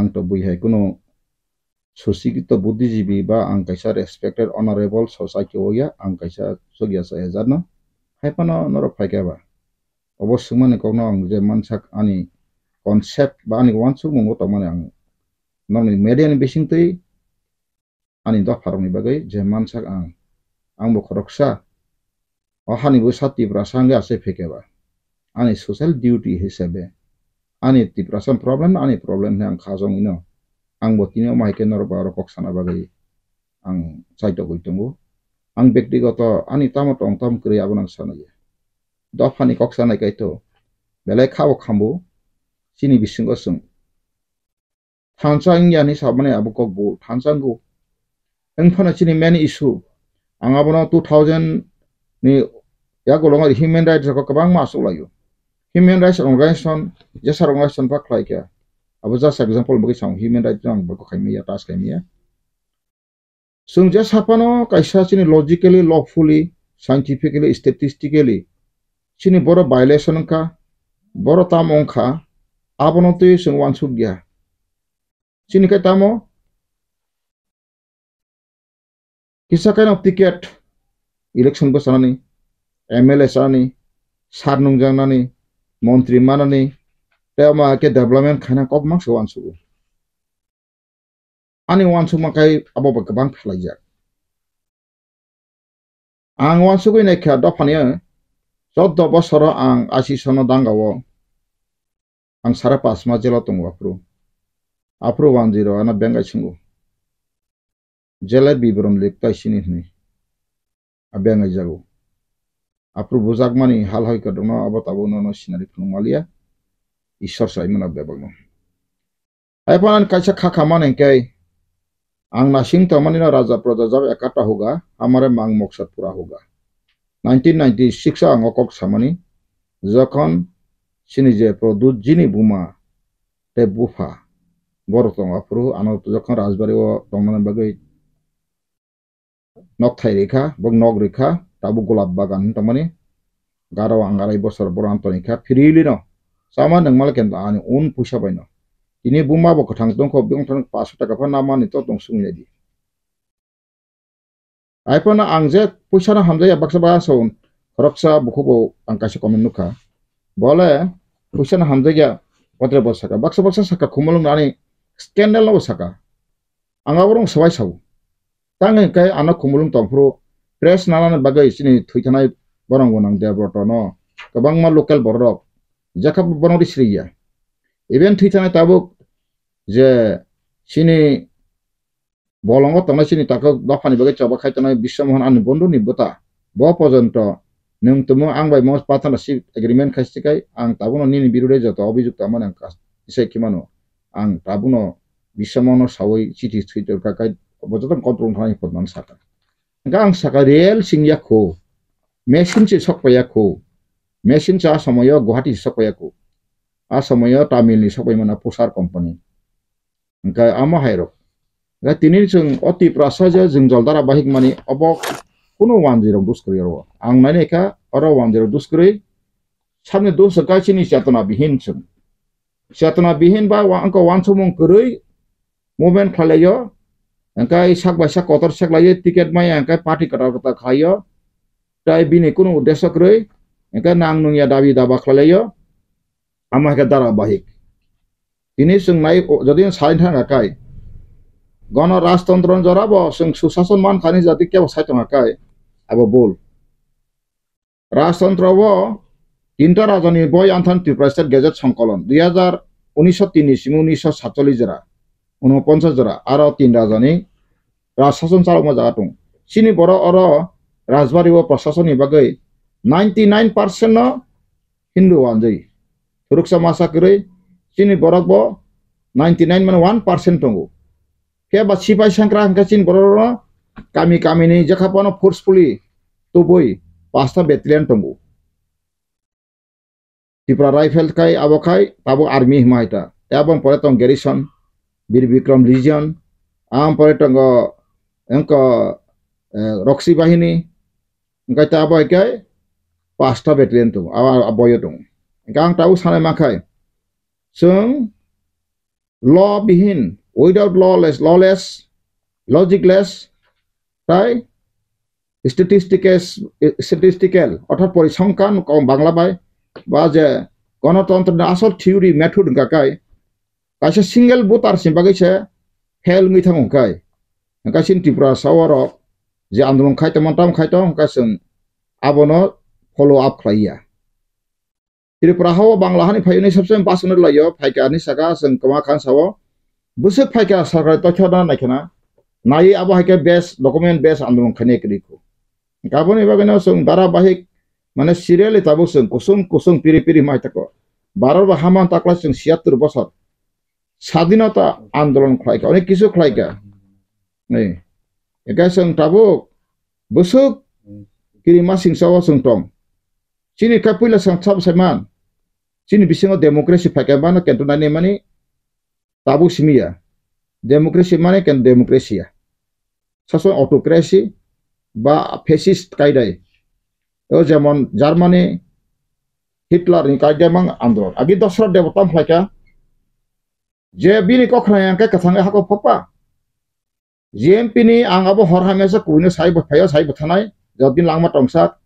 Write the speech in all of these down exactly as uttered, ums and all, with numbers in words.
Ang to bui hai kunu susikito buddhijibi ba ang kaisa respected honorable society o ya, ang kaisa sogya sa ejar no. Hai phano norok phai kha ba. Obo swngmani kokno ang je mansak ani concept ba ani uansukmungo tongmani ang nokni media ni bisingtwi ani dopharokni bagwi je mansak ang, ang bo khoroksa, o hani bo sa Tiprasa wngwi achai phaikha ba. Ani social duty hisabe ani Tiprasa problem no ani problem hinwi ang kha jongwi no. Ang bo tini omo hai khe norok ba oro kok sana bagwi ang chaitogwi tongo. Ang bektigoto ani tamo tong tamo kwrwi abono ang sanaya. Dophani kok sanai kaitor belai kha bo khambu chini bisingo chwng. Thansa wngya hinwi samani abo kok bo thansa wngo. Wng phano chini main issue. Ang abono two thousand ni yagulo human rights rok kwbangma achuk laio. Human rights organization, jesa organization ba khlai kha. Abo just example bagwi samo human rights no ang bo khaimaya, touch khaimaya. Chwng je saphano kaisa chini logically, lawfully, scientifically, statistically chini boro violation wngkha, boro tamo wngkha, abono twi chwng uansuk ya. Chini khe tamo kisa khe no ticket election bwchanani, M L A chanani, sar nungjaknani, montri manani, tei omo hai khe development khaina kok mang se uansugo. Ani uansukma khe abo bo kwbang pherlaijak. Ang uansugwi naikha dophani choddo bosoro ang ashi sono dangao ang sare pasma jelo tongo aphuru. Aphuru one zero ano bengai sungo. Jele biboron liktai sini hwnwi. A bengai jago. Aphuru bujakmani hal hai kwdwkno abo tabuk nono sinari phunukmaliya. Ishwar saimano bebakno. Hai phano kaisa kha kha mani hwnkhe, ang nasing tongmani no raja praja jab ekata hoga, hamare mang moksad pura hoga. Nineteen ninety-six o ang o kok samani, jokhon chini je Pradyut jini buma tei bupha borok tongo, aphuru ano jokhon Rajbari o tongnani bagwi nok thai rikha, bo nok rikha, tabuk golap bagan hinwi tongmani, garo ang arai bosor boro ang tongkha, freely no. Chama nang mal ken ani own puisa bai no. Tini buma bo kwthang tongkho, bini thang paanch sho taka pha namani to tong sungwi di. Ai phano ang je puisa no hamjaya baksa baksa khoroksa bukhuk bo ang kaisa comment nukha. Bole puisa no hamjakya, botre bo saka. Baksa baksa saka khumulwng ani scandal no bo saka. Ang abo rong swbai sao. Tang hwnkhe ano khumulwng tongphuru press nanani bagwi chini thwithanai borong bo nang Debroto no kwbangma local borok jekha borok ri sriya. Even thwithanai tabuk je chini bolongo tongnai chini takhuk dophani bagwi choba khai tongnai Biswamohan ani bondhuni bwta bo pojonto nwng tumo ang bai mo partnership agreement khai sikai ang tabukno nini birude joto obijukta mani ang isai khimano. Ang tabukno Biswamohanno sawi chithi thwi torkha khai bo joto control thani photman saka. Hingke ang saka real singya kho, machine se sokpaiya kho, machine se a somoyo Guwahati se sokpaiya kho, a somoyo Tamil ni sokpai mana Pusar company. Hingke amo hai rok. Hingke tini chwng o Tiprasa je jwngjal dara bahik mani obo kuno wanjwi rok duskwrwi oro. Ang nai nai kha oro wanjwi rok duskwrwi sabni dos kaisini chetona bihin chwng. Chetona bihin ba wa-, wngkha wansukmung kwrwi movement khlailaio, hingke sak bai sak kotor seklaio, ticket maya hingke party kwtal kwtal khlaio, tei bini kunu uddesyo kwrwi, hingke nang nungya dabi daba khlailaio, amo hai khe dara bahik. Tini chwng nai, jodi sai thangkha kai, gono rajtontro ni jora bo chwng susason mankha hinwi jodi kebo sai tongkha kai, abo bul. Rajtantro o tinta rajani boi anthan Tripura State Gazette songkolon dui hazar unisho tin ni simi unisho satchollish jora, unoponchas jora, aro tin rajani rajsason chalokma jaga tong. Chini borok oro Rajbari o prasasonni bagwi ninety nine percent no Hindu wanjwi. Phuruksa masa kwrwi chini borok bo ninety nine mane one percent tongo. Khe ba sipai sengkrak hingke chini borok rok kami kami ni jekha phano forcefully tubui pasta battalion tongo. Tripura Rifle kai abo khai tabuk army hima hai ta. Tei aboni pore tong garrison, Bir Bikram Legion, aboni pore tongo engko, eh, Roksi Bahini, hingke ta abo hai khe pasta battalion tongo, abo, abo boyo tongo. Hingke ang tabuk sanai mankhai, chwng law bihin, without lawless, lawless, logicless, tai statistics, statistical, orthat porisongkhan kong Bangla bai, ba je gonotontro ni asol theory method wngkha kai, kaisa single voter sin bagwi se fail wngwi thango kai. Hwnkhe chini Tripura sawarok je andolon khai tongma, tamo khai tong, hwnkhe chwng abono follow up khlai ya. Tripura hao Bangla hani phaiwi sabse basonwi laio, phaikha hinwi saka, chwng kwma khan sao. Bwswk phaikha sarkar tokha na naikhana. Nai abo hai khe base, document base andolon khainai kwrwi kho. Aboni bagwino chwng dharabahik, mane serially tabuk chwng kusung kusung piri piri mai tako. Bharat ba haman takla chwng siyattur bosor sadinota andolon khlaikha, onek kisu khlaikha. Nei, eka chwng tabuk bwswk kiri masing sao chwng tong. Chini kha puila chwng sabo saiman. Chini bisingo democracy phaikha mano kento nani mani tabuk simi ya. Democracy mane ken democracy ya. Sason autocracy ba fascist kaidai. O jemon Germany, Hitler ni kaidai mang andolon. Agi dosra debota phlaikha. Je bini kokhrang yang khe kwthang hako phokpa. G M P ni ang abo hor hamya se kuino sai bo phaio, sai bo thanai, jodin langma tongsak.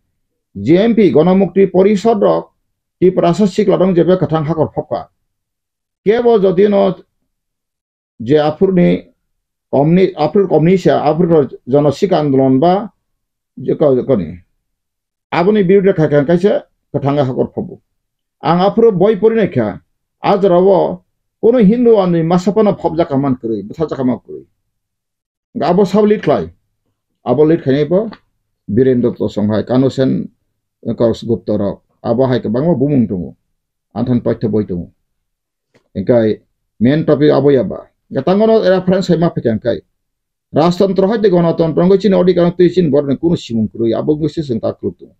G M P Gonomukti Porishod rok Tiprasa sikla rong jebe kwthang hakor phokpa. Kebo jodi no je aphurni komni, aphur komni sa, aphur jono sika andolon ba je ko, koni. Aboni birude kha kha kaisa kwthang hakor phobu. Ang aphuru boi pori nai kha, a jora o kono Hindu ani masa phano phobjak man kwrwi, bwthajak man kwrwi. Hwnkhe abo sabo lead khlai. Abo lead khainai bo Birendra Tosong hai, Kanu Sen, Kaus Gupta rok. Abo hai kwbangma bumung tongo. Anthan paitha boi tongo. Hwnkhe main topic abo ya ba. Hwnkhe tangono reference hai ma phikha hwnkhe. Rajtantro hai tei gonotontro wngwi chini odhikar wngtwi chini borokni kunu simung kwrwi. Abo wngwi se chwng ta kwrwk tongo.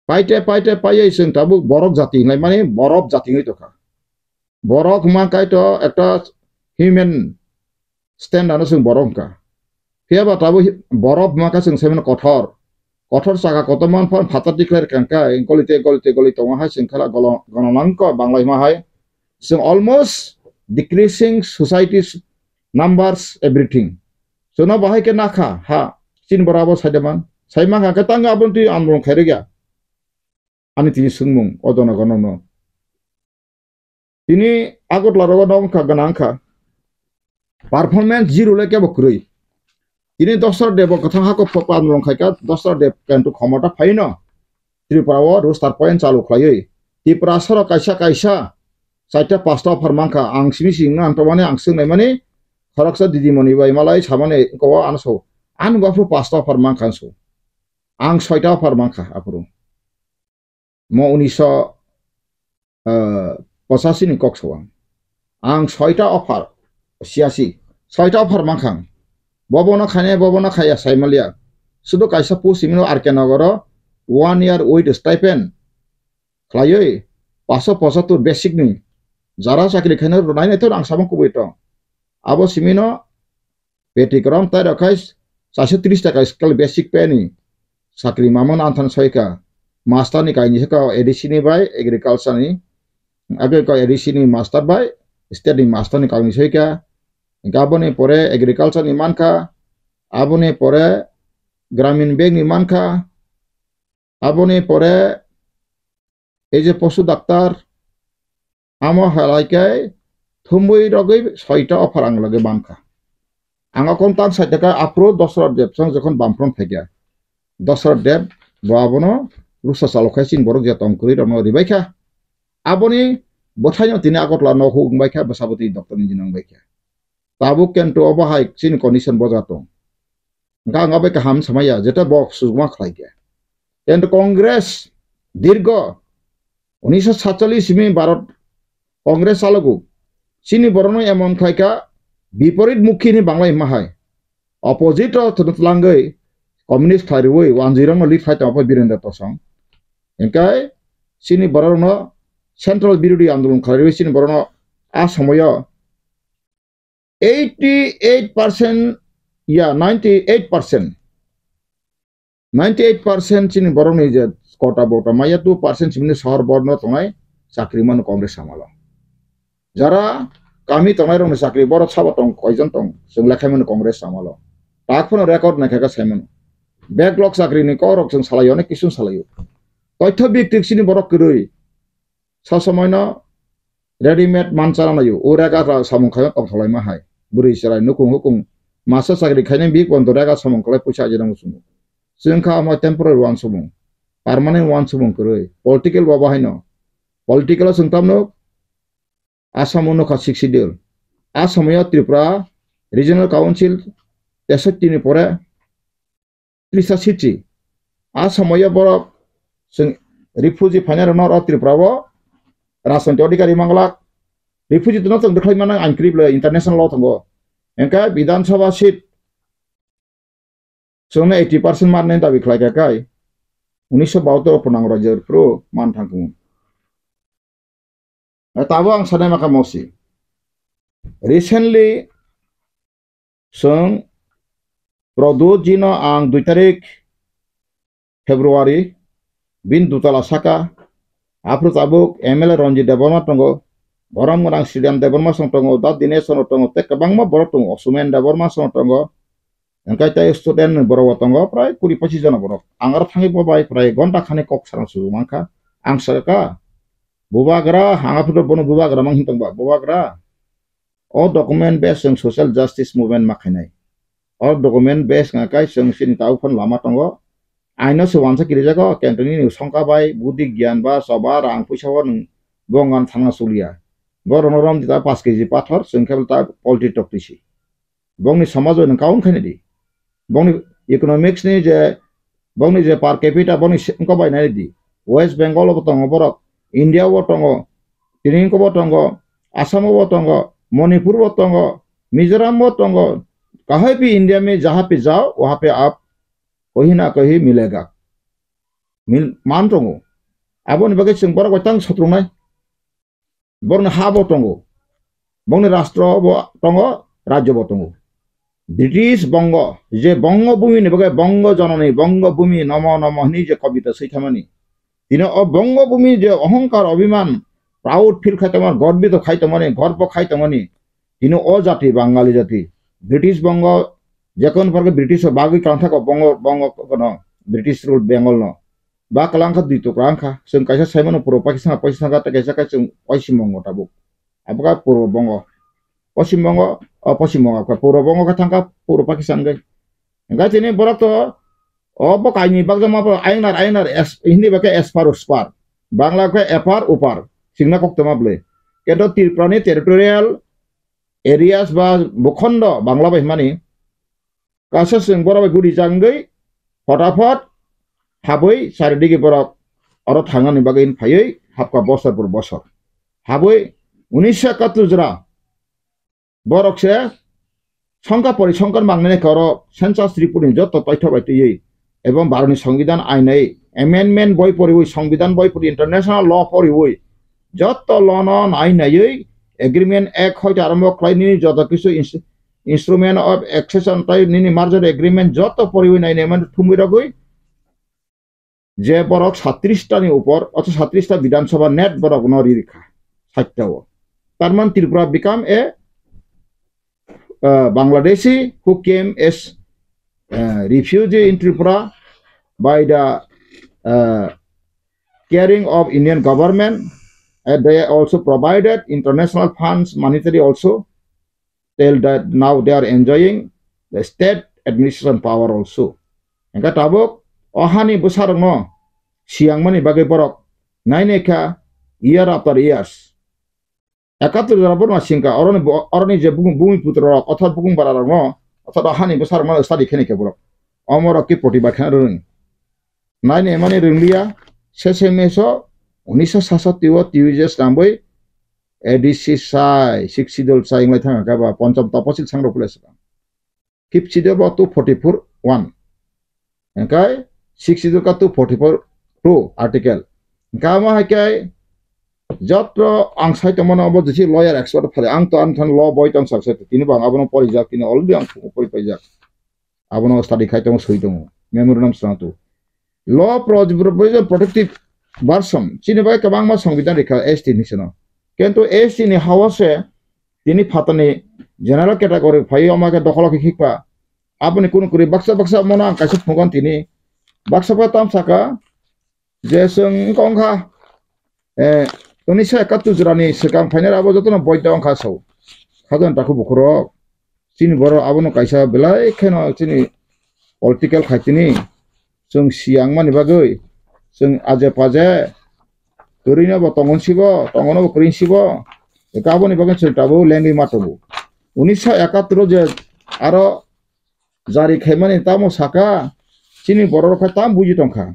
Paite, paite, paiye chwng tabuk borok jati hinlai mani, borok jati wngwi tongkha. Borok hwnma kaitor ekta human stand ano chwng borok wngkha. Phiya ba tabuk hi-, borok hwnma kha chwng sai mano kothor. Kothor chaka kotorma phano phatar tikhlai rwkha hwnkha, goli te, goli te, goli tongo hai chwng khala golo-, gono nang kha Bangla hima hai. Chwng almost decreasing society's numbers, everything. Chwngno bahai khe nakha, ha, chini bora abo saida man. Sai mankha khe tang aboni twi andolon khairokya. Ani tini swngmung, o jonogono no. Tini Agartala rogo no wngkha gwnang kha. Performance zero le kebo kwrwi. Tini Dosra Debo kwthang hako phopa andolon khaikha, Dosra Deb kentu khomota phaino Tripura o roster point chalu khlaiwi. Tripura soro kaisa kaisa chaita pasta offer mankha, ang simi sing nang tomani ang swngnaimani khoroksa didimoni bai malai samani ko ano so. Ang baphuru pasta offer mankha so. Ang soita offer mankha aphuru. Mo unisho, eh, pochasi ni kok sawang. Ang soita offer, siyasi, soita offer mankha ang. Bobono khainai, bobono khaiya, saimalia. Sudo kaisa post simino R K Nogoro, one year with stipend khlaiwi, paso pochatur basic ni. Jara chakri khainai rwnai nai to ang samung kubui tong. Abo simino, Peti korom tai rok khai chaisa tris taka scale basic pay ni sakri mamon anthan soika. Master ni kaini soika A D C ni bai agriculture ni. Age ko A D C ni master bai state ni master ni kaini soika. Hingke aboni pore agriculture ni mankha. Aboni pore Gramin Bank ni mankha. Aboni pore ei je posu daktar, amo halai khe thumbui rogwi soita offer ang loge mankha. Ang akon tang sai taka aphuru Dosra Deb song jokhon Bamfront phaikha. Dosra Deb bo abono rusa chalo khai chini borok je tong kwrwi rokno ribai kha. Aboni bwthaino tini Agartala nok huk wngbai kha, bwsabwtwi doctor engineer wngbai kha. Tabuk kento obo hai chini condition boja tong. Hingkha ang bai kaham samaya, jeta bo sujuma khlai khe. Kento Congress dirgo unisho satchallis simi Bharat Congress chalogo. Chini borokno emon khlai kha, biporit mukhi ni Bangla hima hai. Opposite o twlangwi communist khlai rwui wanjwi rokno lead khai tongkha Birendra Tosong. Hingkhe chini borokno central birodhi andolon khlai rwui chini borokno a somoyo eighty eight percent, ya, ninety eight percent, ninety eight percent chini borokni je kota bota maya, two percent chini sohor borno tongnai chakri mano Congress amalo. Jara kami tongnai rokni chakri borok sabo tong, koijon tong, chwng lekhaimano Congress amalo. Tak phano record naikha khe saimano. Backlog chakrini kokrok chwng salaio, onek kisu salaio. Toitho biktik chini borok kwrwi. Sa somoino readymade manchara naio, o rega samung khaino tongtholaima hai. Bwrwi chwrai nukung hukung masa chakri khainai bik bondo rega samung khlai puisa ajina muchungo. Chwng kha omo temporary uansukmung, permanent uansukmung kwrwi. Political bo bahaino. Political o chwng tamno Assam o nukha Sixth Schedule. A somoyo Tripura Regional Council tesattini pore trisa sitsi. A somoyo borok chwng refugee phainai rokno oro Tripura o rajnoitik adhikari manglak. Refugee tongno chwng bwkhlai mano ain kwrwi bwle international law tongo. Hwnkhe Bidhan Sabha seat chwngno eighty percent mannai dabi khlai kha kai. Unisho bahatur o pwnang rajya phuru man thang tongo. Tabo ang sanai makha mosi. Recently, chwng Pradyot jino ang dui tarik February, bini dutala saka, aphuru tabuk M L A Ranjit Debbarma tongo, borom gwnang Sriram Debbarma song tongo, Da Dinesh song tongo, tei kwbangma borok tongo, Sumen Debbarma song tongo, hwnkhe tei student ni borok bo tongo, prai kuri pochis jona borok. Ang aro thangwi bo bai prai gonta khani kok sarang suju mankha. Ang sakha, "Bubagra, ang aphuru bono bubagra mang hin tongba, bubagra." O document base chwng social justice movement ma khainai. O document base wngkha kai chwng chini tabuk phano lama tongo. Aino se wansa kirijago, kentoni ni songkha bai, budi gyan ba, choba, rang puisa o nwng bo ngan thangna suliya. Bo rono rom dita paanch K G pathor, chwng khe ta polti tokti si. Bongni somajo nwng kaun khaina di. Bongni economics ni je, bongni je per capita, bongni se-, wngkha bai nai di. West Bengal bo tongo borok, India bo tongo, tini wngkha bo tongo, Assam bo tongo, Manipur bo tongo, Mizoram bo tongo. Kahai pi India mein jaha pe jao, waha pe aap kahin na kahin milega. Mil-, man tongo. Aboni bagwi chwng borok bai tang sotrungnai. Borokni ha bo tongo, borokni rastro bo tongo, rajyo bo tongo. British Bongo, je Bongo Bhumi ni bagwi Bongo Jononi, Bongo Bhumi Nomo Nomo hwnwi je kobita swi thamani. Tini o Bongo Bhumi je ohongkar, obhiman, proud feel khai tongmani, gorbito khai tongmani, gorbo khai tongmani. Tini o jati, Bangali jati. British Bongo, jekon parke British o bagwi kangthak o Bongo, Bongo kono, British rule Bengal no. Ba kwlangkha dui tukra wngkha. Chwng kaisa saimano Purbo Pakistan, Pakistan kha, tei kaisa khe chwng Poschim Bongo tabuk. Abo kha Purbo Bongo. Poschim Bongo, o Poschim Bongo kha. Purbo Bongo khe thangkha Purbo Pakistan gai. Hingkha tini borok to, o bo kaini bakjak ma bo ayangnar, ayangnar, es-, Hindi bai khe espar uspar. Bangla khe epar upar. Singna koktwma bwlwi. Kento Tripura ni territorial areas ba bukhondo Bangla bai hwnmani, kaisa chwng borok bai guri jangwi photapot habwi charidigi borok oro thangnani bagwi phaiwi hapkha bosor por bosor. Habwi unisho ekattor jora borok se songkha pori songkha mangnani khe oro census report ni joto toitho bai twiwi ebong Bharat ni Songbidan ainai amendment boi poriwi, Songbidan boi pori, international law poriwi, joto law no nai naiwi agreement act hoite arombo khlai nini joto kisu ins-, instrument of accession tei nini merger agreement joto poriwi nai nai mani thumwi rogwi je borok satris ta ni upor, otho satris ta Bidhan Sabha net borok no ri rikha, sait ta o. Tarman Tripura become a uh, Bangladeshi who came as uh, refugee in Tripura by the uh, caring of Indian government. And they also provided international funds, monetary also. Till that now they are enjoying the state administration power also. Engka tabuk o hani bwsarokno siyangmani bagwi borok nainai kha year after years. Ekattor jora borma singka, oroni bo-, oroni je bumung, bumung putra rok, othot bumung bara rok no, othot hani bwsa rok no study khe ni khe borok. Omo rok ki protibad khe rwng. Nai ni mani rwng liya, se se meso, unisho sasati o T V J snambwi, A D C sai, sixth schedule sai, inglai thang ka ba, ponchom tapasil sang rok pule swkang. Fifth schedule bo two forty-four one. Hingkai sixth schedule ka two forty-four two article. Hingka amo hai kai jotro ang sai tongmano abo jisi lawyer expert phari. Ang to ang than law boy tong sak sai. Tini bo ang abono porijak, tini already ang pori paijak. Abono study khai tongo, soi tongo. Memorandum srang tu. Law pro-, pro-, provision protective version. Chini bai kwbangma songbidan rikha S T ni sino. Kintu S T ni hawa se Tini phatani general category phai oma khe dokholo khe khikpa. Aboni kunu kwrwi baksa baksa mono ang kaisa phunukan tini. Baksa baksa tam saka je chwng wngkha, eh, unisho ekattor jora ni swkang phainai abo jotono boido wngkha so. Khajana takhu bukhurok. Chini borok abono kaisa belai kheno chini political khaitini. Chwng siyang mani bagwi chwng aje paje kwrwino bo tongon sibo, tongono bo kwrwi sibo. Eka aboni bagwi chwng tabuk lengwi ma tongo. Unisho ekattor o je aro jari khaimani tamo saka, chini borok rok khe tam buji tongkha.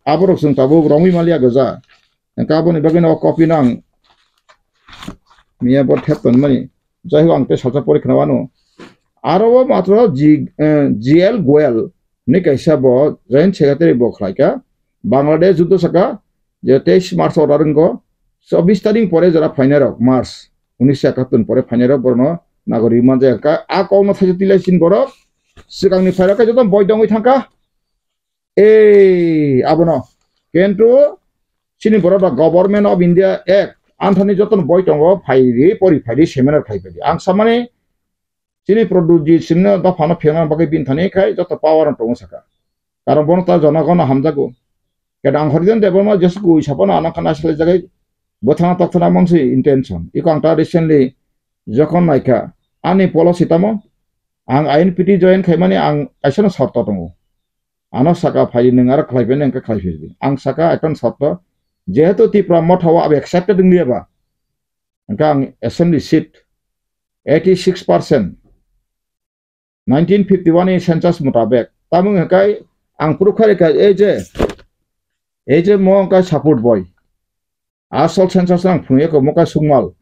Aborok chwng tabuk romwi maliya goja. Hwnkhe aboni bagwino o copy no ang miya bo thep tonmani. Jai ho ang tei salsa pori khna wano. Aro o matro G, eh, G L Goel ni kaisa bo joint secretary bo khlaika. Bangladesh juddo saka je teis March order wngko. Chobbish tarik pore jora phainai rok March. Unisho ekattor pore phainai rok borno nagorik manjak kha. A kokno thaisa tilai sin borok. Swkangni phairok khe joto boi dongwi thangkha. Ei, abono. Kintu chini borok da Government of India Act anthani jotono boi tongo, phaidi, pori phaidi, seminar khai phaidi. Ang samani chini Pradyut ji chini dophano phirna bagwi bini thani khai joto power no tongo saka. Karon bono ta jonogono hamjago. Keda ang Harijan Debbarma jesu gui sapano ano khana sele jagai bwthana tokthana mangsi intention. Iko ang ta recently jokhon naikha ani policy tamo ang I N P T join khaimani ang kaisano shorto tongo. Ano saka phai nwng aro khlai phai nang khe khlai phai di. Ang saka ekhan shorto jehetu Tipra motha o abo accepted wngya ba. Hwnkhe ang assembly seat eighty six percent nineteen fifty one ni census mutabek. Tamo hwnkhe ang proof khai kha ei je, ei je mo hwnkhe support boy. Asol census ang phunukya khe Mokai Sukmal.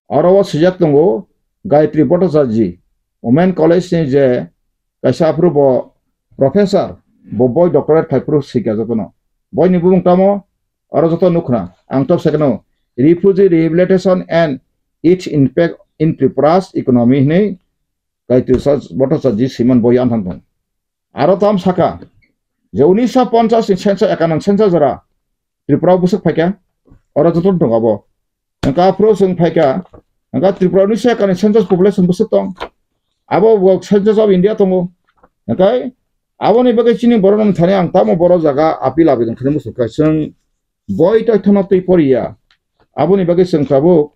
Oro o swijak tongo Gayatri Bhattacharjee, Women College ni je kaisa aphuru bo professor, bo boi doctorate khai phuru sikya jotono. Boini bumung tamo? Oro joto nukhna. Ang top second o Refugee Rehabilitation and its Impact in Tripura's Economy hinwi Gayatri Bhattacharjee swiman boi anthang tong. Aro tam saka je unisho ponchas ni census, ekanno census jora Tripura bwswk phaikha, oro joto tong abo. Hwnkhe aphuru chwng phaikha, hwnkhe Tripura unisho ekanno census population bwswk tong. Abo bo Census of India tongo. Hwnkhe aboni bagwi chini borok no thani ang tamo borok jaga appeal abejon khaini muchungkha chwng boi toithano twi poriya. Aboni bagwi chwng tabuk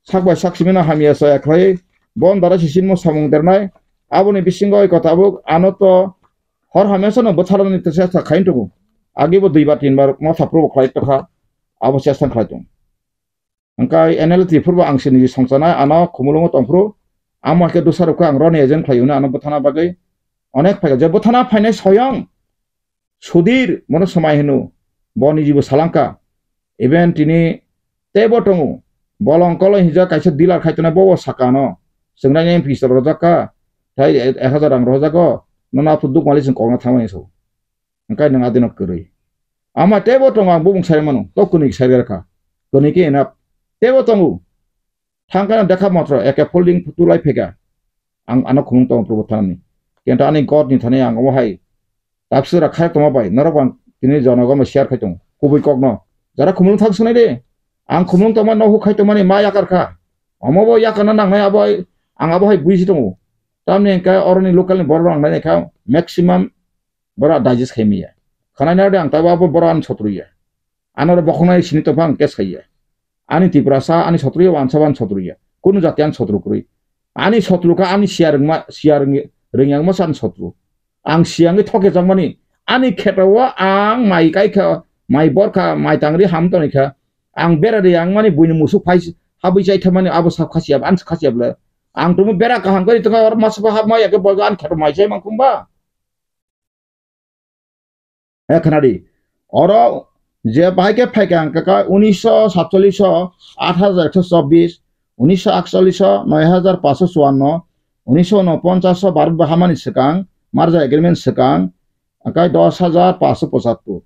sak bai sak simi no hamya chaya khlai, bon dara sisinmo samung dernai. Aboni bisingo oi kha tabuk ano to hor hamya no bwtharnani chesta khai tongo. Agi bo dui bar tin bar motha phuru bo khlai tokha, abo chesta khlai tong. Hwnkhe N L T phuru bo ang sini songchana ano khumulungo tongphuru, amo hai khe dusarok khe ang roni agent khlai hwnwi ano bwthana bagwi onek phaikha. Je bwthana phainai soyong Sudhir, bono swmai hino, bo nijibo salangkha. Even tini teibo tongo, bolong koloi hinjak kaisa dealer khai tongnai, bo bo sakano, chwng raini M P rojak kha, thai ek hajar rang rojago, nono aphuru dukmali chwng kokna thangmani so. Hwnkhe nwng adino kwrwi. Ama teibo tongo, ang bumung sai mano, to kwnwi sai rwkha, kwnwi khe enough. Teibo tongo, Thangkhe dekha motro eke folding phutu lai pheka. Ang ano khumung tongo Prabhu thanani. Kenta ani God ni thani ang omo hai. Tapsira khai tongma bai norok bang tini jonogo no share khai tongo. Kubui kokno. Jara khumulung thang sunai de. Ang khumulung tongma no hu khai tongmani ma yakar kha. Omo bo yakar na nangnai abo hai, ang abo hai buisi tongo. Tamni hwnkhe oroni local ni borok rok nangnai kha maximum borok digest khai maya. Khanai na de ang tabo abo borok ani sotru ya. Ano ro bokhoknai sini tongpha ang case khaiya. Ani Tiprasa ani sotru ya, wansa bo ani sotru ya. Kunu jati ani sotru kwrwi. Ani sotru kha ani siya rwngma, siya rwngya, rwngya wngma se ani sotru. Ang siyangwi thoke jakmani. Ani kheto o ang mai kai kha, mai bor kha, mai tangri ham toni kha. Ang bera ri ang mani buini musuk phai habwi chai thamani abo sak khasiya, ani khasiya bwle. Ang tumu bera kaham kari tongkha oro masa hap ma ya khe boigo ani kheto mai chai mangkhumba. He khwnadi. Oro je bahai khe phaikha hwnkhe kha unisho satchollish o aat hajar ekso chobbish, unisho aatchollish o noi hajar panchsho chuanno, unisho unoponchash o Bharat bai hamani swkang, merger agreement swkang, hwnkhe dos hajar panchsho pochattor.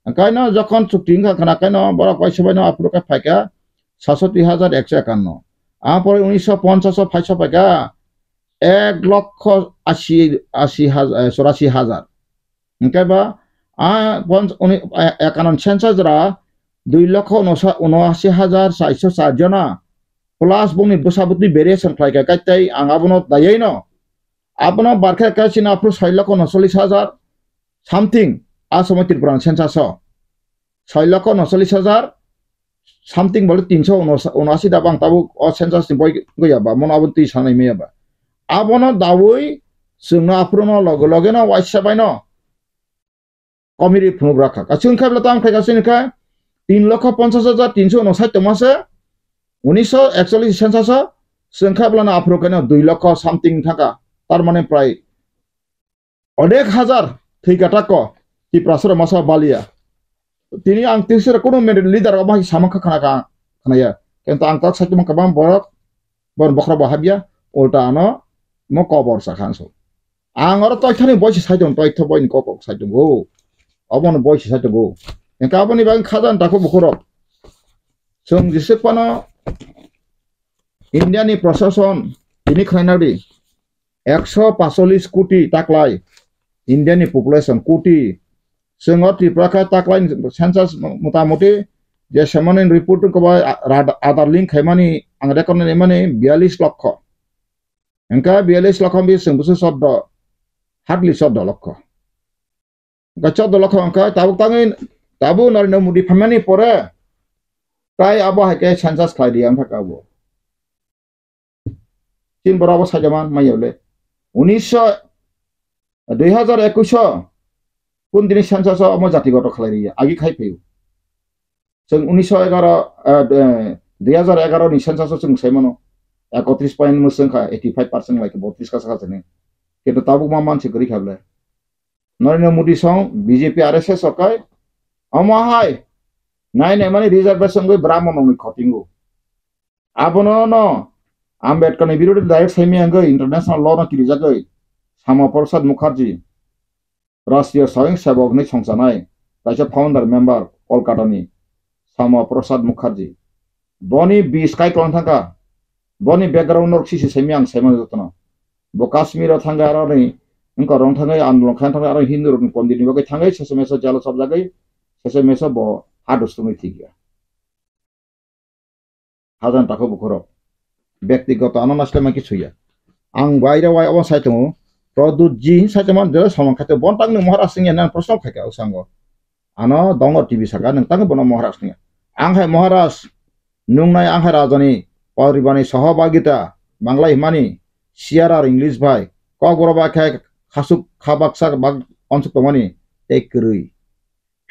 Hwnkhe no jokhon chukti wngkha khwna khe no borok waisa bai no aphuru khe phaikha satsoti hajar ekso ekanno. Apore unisho ponchash o phaisa phaikha ek lokho asi, asi hajar, eh, chorasi hajar. Hwnkhe ba, a, pon-, uni, eh, ekanno census jora dui lokho unosa-, unoasi hajar charsho char jona. Plus bongni bwsa bwtwi variation khlai kha, kaitai ang abono dayai no. Abono barkha kha chini aphuru soi lokho unocholish hajar something, a somoi Tripura ni census o. Soi lokho unocholish hajar something bole tinso unoasi da bang tabuk o census ni boi goya ba, mono abo twi sanai maya ba. Abono dawi chwngno aphuru no loge loge no waisa bai no. Komiri phunuk rakha. Kachi wngkha bla tang khaika chini kha tin lokho ponchas hajar tinso uno sait tongma se, unisho ekcholish census o chwngkha bla na aphuru kaino dui lokho something thangkha. Tar mane prai odek hajar thwi kata ko Tiprasara masa balia. Tini ang tisira kuno men leader obo hai samang kha khana ka khnaya. Kento ang kok sait tongma kabang borok bor bokhra bo habya ulta ano mo kobor sakhan so. Ang oro toithani boisi saitung, toitho boini kok kok saitungo. Obono boisi saitungo. Engka aboni bagwi khajan takhu bukhurok. Chwng jisik phano India ni prosason tini khwlaina di. Ekso pasolis koti taklai India ni population koti. Chwng o Tripura khe taklai census motamoti je semani report ko ba Aadhaar link khaimani ang record naimani biyalis lokho. Engka biyalis lokho bi chwng bwswk chordo, hardly chordo lokho. Engka chordo lokho engka tabuk tangwi tabuk Narendra Modi phaimani pore tai abo hai khe census khlai di ang thaka abo. Chin bora abo sajaman maya le. Unisho, dui hajar ekush o kun dini census o omo jati goto khlai riya, agi khai phaio. Chwng unisho egaro, eh, dui hajar egaro ni census o chwng sai mano. Ekotris point mwswng kha, eighty five percent lai khe, botris kasa kasa ni. Kintu tabuk ma mansi kwrwi kha ble. Narendra Modi song B J P R S S o kai, omo hai, nai nai mani reservation goi Brahmon ni khotingo. Abono no Ambedkar ni birodhi direct saimi angoi international law no kirijagoi Sama Prasad Mukherjee, Rashtriya Swayam Sevak ni songchanai kaisa founder member Kolkata ni Sama Prasad Mukherjee. Boni bis kai tong thangka, boni background no sisi saimi ang saimano jotono. Bo Kashmir o thangoi aro ni wngkha rong thangoi andolon khan thangoi aro Hindu rok ni pondit ni bagwi thangoi sese meso jalo chopjagoi sese meso bo hadus tongwi thikya. Hajan takho bukhurok. Bektigoto ano naisle maki suya. Ang waira wai obo sai tongo. Produt ji hin sai tongma jora samang khaito bon tangni Maharaj singya nan proshno khaika usango. Ano dongo T V saka nang tangni bono Maharaj singya. Ang hai Maharaj nungnai ang hai rajani poribani sohobagita manglai himani C R R English bai kokborok bai khe khasuk khabaksa bak onsuk tongmani tei kwrwi.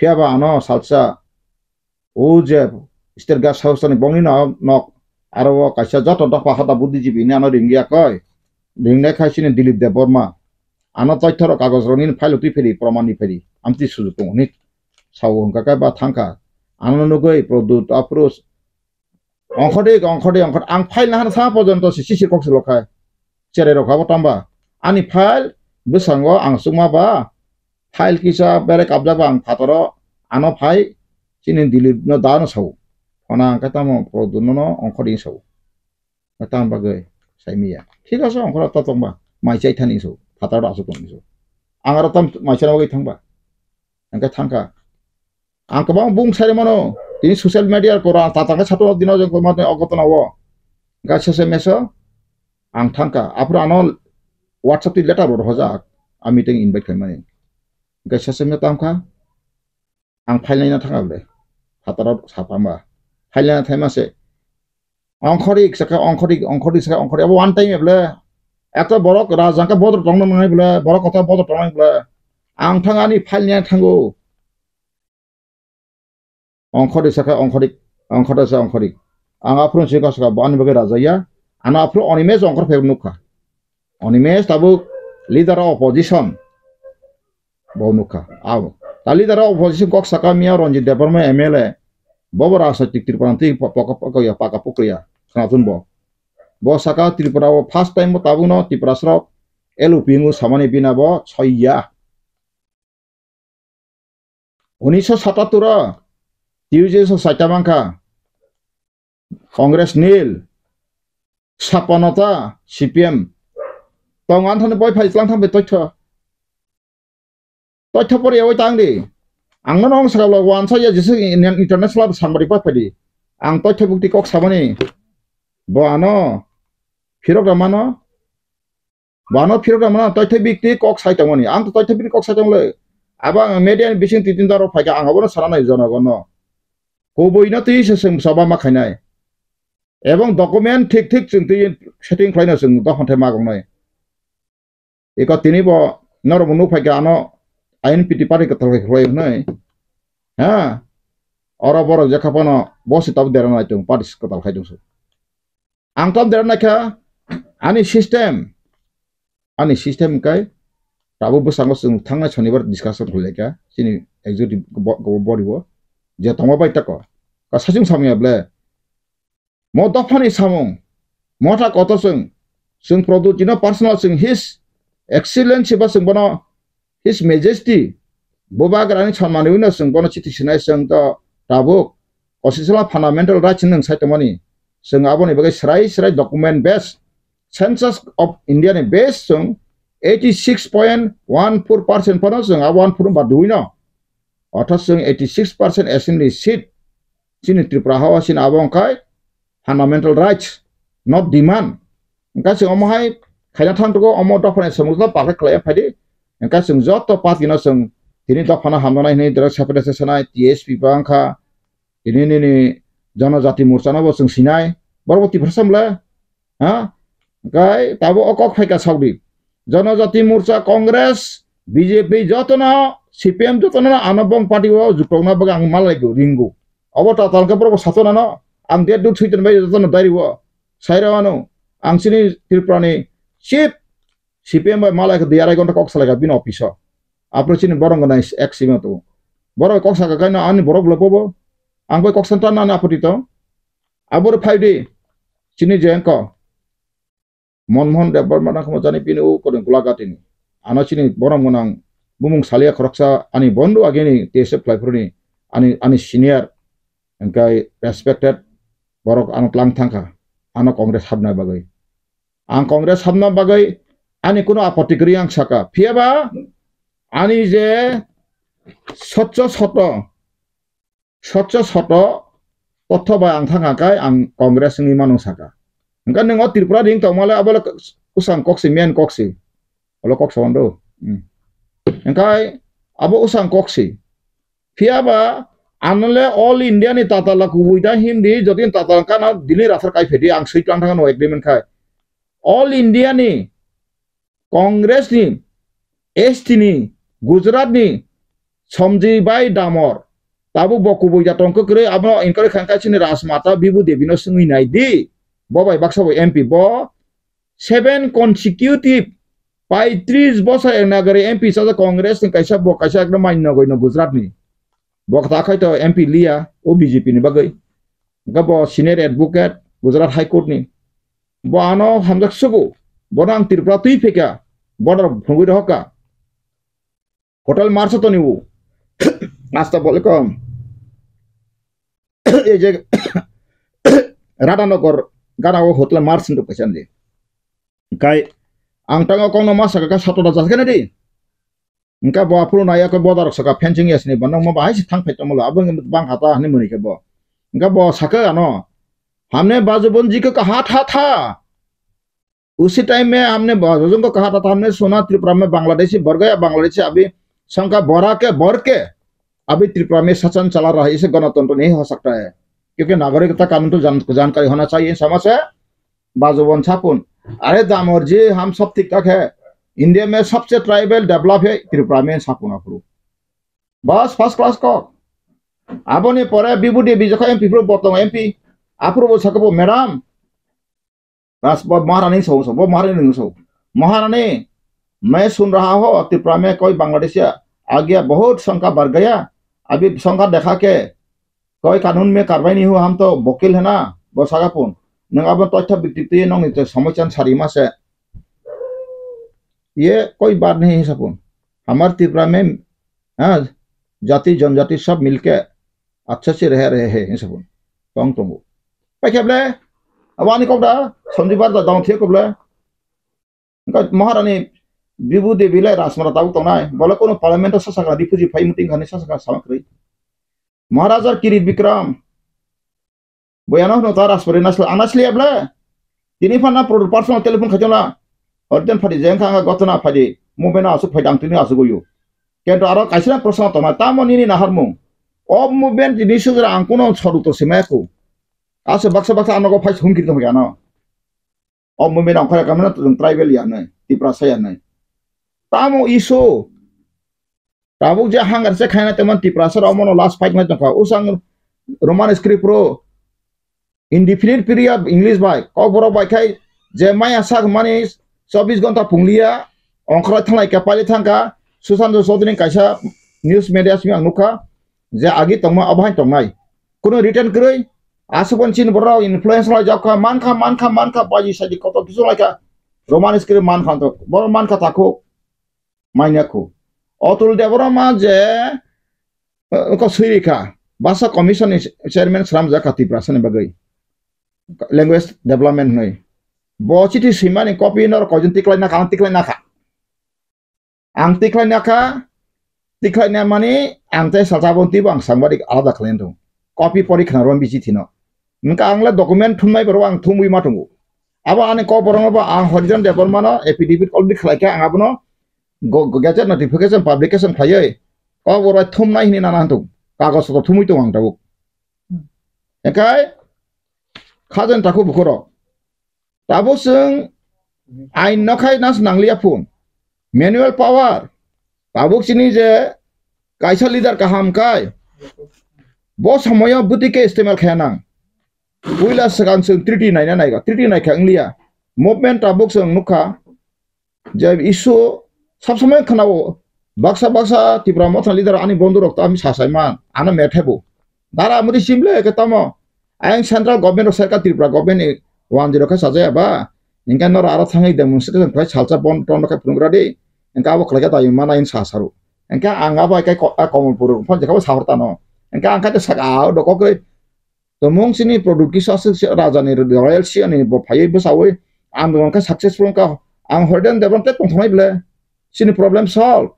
Phiyaba ano salsa o je state guest house ni bongni no nok aro o kaisa joto dopha hoda buddhijibi ni ano ringya koi ringnai khai sini Dilip Debbarma ano toithorok kagoj rok nini file o twi phiri proman ni phiri amtwi sujuk tongo hinwi sao hwnkha khe ba thangkha ano nugwi Pradyut aphuru ongkhodik ongkhodik ongkhodik ang file nahana sa porjonto si sisir kok si lokhai cherai rok abo tamba ani file bwskango ang chukma ba file kisa bere kabjak ba ang phataro ano phai chini Dilip no da no sao phone hwnkhe tamo Pradyut no ongkhodik sao. Tamo bagwi saimiya. Thik ase, ongkhorok ta tongba. Mai chai thani hinwi so. Phataro aswk tong hinwi so. Ang aro tam mai chana bagwi thangba. Hwnkhe thangkha. Ang kwbang bung sai mano. Tini social media kora ta tangkha sato dino jeng koma tei ogotona o. Hwnkhe sese meso ang thangkha. Aphuru ano WhatsApp twi letter bo rohorjak. A meeting invite khaimani. Hwnkhe sese me tamkha. Ang phailnaina thanga ble. Phataro sapama. Phailnaina thaima se. Ongkhorik saka ongkhorik, ongkhorik saka ongkhorik. Abo one time ble. Ekta borok rajangka bodor tongna nangai ble. Borok kota bodor tongnai ble. Ang thang ani phailnaina thango. Ongkhorik saka ongkhorik, ongkhorik saka ongkhorik. Ang aphuru si kok saka bo ani bagwi rajaya. Ano aphuru Animesh ongkhor phai nukha. Animesh tabuk leader of opposition. Bo nukha. Abo. Ta leader of opposition kok saka miya Ranjit Debbarma M L A. Bobo rajnitik Tripura twi paka pukriya. Khnatun bo. Bo saka Tripura o first time bo tabukno Tiprasarok L O P hinwi samani bina bo soiya. Unisho sataturo T U J S o saita mankha. Congress nil, Sapanata, C P M. Tong anthani boi phai tlang thang bai toitho. Toitho pori yawai tang di. Ang no nong sakalo wansa ya jisi international sambari pa phai di. Ang toitho bukti kok sabani. Bo ano phirok da mano. Bo ano phirok da mano, toithe bikti kok sai tongmani. Ang to toithe bikti kok sai tongmani. Abo ang media ni bising twi tin daro phaikha, ang abono sana nai jonogono. Kubui no twi se chwng soba ma khainai. Ebong document thik thik chwng twi setting khlaino chwng dophani thai ma gongnai. Eko tini bo norok bo nuk phaikha ano I N P T party kwtal khai khlai hwnwi. Ha? Oro borok jekha phano bo se tabuk dera nai tongo, party kwtal khai tongso. Ang tabuk dera naikha ani system, ani system kai tabuk bwskango chwng thangnai sonibar discussion khlai laikha chini executive bo-, bo-, body bo je tongma bai tako. Ka sachung samya ble. Mo dophani samung, motha kotor chwng, chwng Pradyut jino personal chwng His Excellency ba chwng bono His Majesty, Bubagrani sanmani wngno chwng bono chithi sinai chwng to tabuk constitutional fundamental rights hwnwi sai tongmani. Chwng aboni bagwi srai srai document base, Census of India ni base chwng eighty six point one four percent phano chwng abo one four ba duino. Orthat chwng eighty six percent assembly seat chini Tripura hao chini abo wngkhai fundamental rights, not demand. Wngkha chwng omo hai khaina thang tugo, omo dophani samung jora pathai khlai phaidi. Wngkha chwng joto party no chwng tini dophano hamnanai hwnwi direct separate sanai, T S P ba wngkha, tini nini Janajati Morcha no bo chwng sinai, borok bo Tiprasa mle. Ha? Kai tabo o kok phaika saudi. Janajati Morcha, Congress, B J P jotono, C P M jotono ano bong party o juktokna bagwi ang malai go ringo. Obo tatal khe borok bo satonano ang date dut suitan bai jotono dari o. Saira ano ang chini Tripura ni chief C P M bai malai khe dui arai gonta kok salai kha bini office o. Apro chini borok nai ek sima tu. Borok kok saka kaino ani borok lo bobo. Ang bai kok san tan ani apoti to. Aboro phai di chini je engko. Monmohan Debbarma nang khamo jani bini u kori gula gatini. Ano chini borom gwnang bumung salia khoroksa ani bondo agini T S F khlai phuruni ani, ani senior engkai respected borok ano tlang thangkha ano Congress habna bagwi. Ang Congress habna bagwi ani kuno apoti kwrwi ang saka. Phiyaba ani je sotcho soto Sotcho soto totho bai ang thangkha kai ang Congress wngwi mano saka. Hwnkhe nwng o Tripura ring tongmale abo le usang koksi, main koksi. Olo kok sawan do. Hmm. Hwnkhe abo usang koksi. Phiyaba ano le All India ni tatala kubui da hindi, jodi tatala kana dini rathar kai phedi ang swi tlang thangno agreement khai. All India ni Congress ni, S T ni, Gujarat ni Somji bai Damor. Tabuk bo kubui da tong kwrwi, abono encourage khan kaisa ni Rajmata Bibu Devi no swngwi nai di. Bo bai baksa bo M P bo seven consecutive paitris bosor enagari M P sajak Congress ni kaisa bo kaisa ekdom mai nogoi no Gujarat ni. Bo kata khai to M P liya o B J P ni bagwi. Hwnkhe bo senior advocate Gujarat High Court ni. Bo ano hamjak sugo. Bono ang Tripura twi phika. Bono phungwi rohorka. Hotel Marsa toni u. Asta bole kom. Ei je Radhanagar gana o Hotel Mars hindu kaisa ni. Kai ang tango kongno ma saka ka sato da jaskene di. Hwnkhe bo aphuru naiya khe boda rok saka fencing yasni bo nokma bahai se thang phai tongmolo abo wngkhe bang kha ta hinwi mwnwi khe bo. Hwnkhe bo sakhe ano, "Hamne baju bonji ko kaha tha tha? Usi time mein hamne baju ko kaha tha tha, hamne suna Tripura mein Bangladeshi bhar gaya, Bangladeshi abhi sangka bora ke bhar ke abhi Tripura mein sachan chala raha hai, ise ganatantro nahi ho sakta hai. Kyunki nagarikta kanun to jan-, jankari hona chahiye in samajh hai." Bajubon sapun. Are Damorji, ham sab thik thak hai. India mein sabse tribal develop hai Tripura mein sapun aphuru. Bas first class kok. Aboni pore Bibu Devi jokha M P phuru bo tongo M P. Aphuru bo sakha bo madam. Ras bo Maharani so so bo Maharani so. Maharani, main sun raha ho Tripura mein koi Bangladeshi aa gaya, bahut sangka badh gaya. Abhi sangka dekha ke Koi kanun mein karwai nahi hua, hum to wakil hai na, bo saka pun. Nwng abo toitha bikti twi nwng ni to somosya sari ma se. Ye koi baat nahi hai sapun. Hamar Tripura mein, ha, jati janjati sab milke acche se reh rahe hai, hai sapun. Tong tongo. Pai khe ble, abo ani kok da, Sanjib Bhar da dong thik kok ble. Hwnkhe Maharani Bibu Devi le Rajmara tabuk tongnai. Bole kono parliament o sasakra refugee phai muting khani sasakra sama kwrwi. Maharaja Kirit Bikram. Boyano hwno ta Rajmara nasle, anasle able. Tini phano pro-, personal telephone khaijana. Orden phadi jeng kha gotona phadi. Movement asuk phadi ang tini asuk uyu. Kento aro kaisa proshno tongna tamo nini naharmung. O movement ni sujra ang kuno soru to simaya ku. Ase baksa baksa ano go phai humkiri tong ano. O movement ang khara kamna to tribal ya nai, Tiprasa ya nai. Tamo issue. Tabuk je hangar se khaina teman Tiprasa rok mono last fight nai tongkha. Usang Roman script ro indefinite period English bai. Kokborok bai khai je maya sak mani chobbish ghonta pungliya ongkhorlai thanglai kha, pailai thangkha. Sushant Chaudhary kaisa news media simi ang nukha je agi tongma abo hai tongnai. Kuno written kwrwi asukon chin borok influence lai jokha mankha, mankha, mankha, baji saji kotor kisu lai kha. Roman script mankha to, borok mankha takhuk. Manya khu. Atul Debbarma je, eh, ko sui rikha, Bhasha Commission ni chairman sram jaka Tiprasa ni bagwi. Language development hwnwi. Bo chithi swimani copy nor koijon tiklai nakha, ang tiklai nakha. Ang tiklai nakha, tiklai na mani ang tei salsa bo twibo ang sangbadik alada khlai tongo. Copy pori khna rom bichi thino. Wngkha ang le document thumnai borok ang thumwi ma tongo. Abo ani kok borokno bo ang Horijan Debbarmano affidavit already khlai kha, ang abono go-, go-, gazette notification publication khlaiwi kok borok thumnai hinwi nana tongo. Kagoj to thumwi tongo ang tabuk. Ekai khajan takhu bukhorok. Tabuk chwng ain no khai nas nangliya phun. Manual power. Tabuk chini je kaisa leader kaham kai. Bo somoyo bwtwi khe istemal khaya nang. Puila swkang chwng treaty naina naiga, treaty naikha wngliya. Movement tabuk chwng nukha je issue sab somoi khwnao baksa baksa Tipra Motha leader ani bondhu rok to ami sasai man, ano methebo. Dara amudi simle ke tamo. Ayang central government rok serka Tripura government ni one zero khe sajaya ba. Engke noro aro thangwi demonstration khlai salsa bon ton khe phunukra di. Engke abo khlai khe tayo mana in sasaru. Engke ang abo kai ko-, a Komolpur phone jekabo sahor tano. Engke ang kate saka doko khe Tomung chini product kisa aswk se raja ni royal si ani bo phaiwi bwsawi andolon khe successful wngkha. Ang Horijan Debbarma tei tongthoknai ble. Chini problem solve.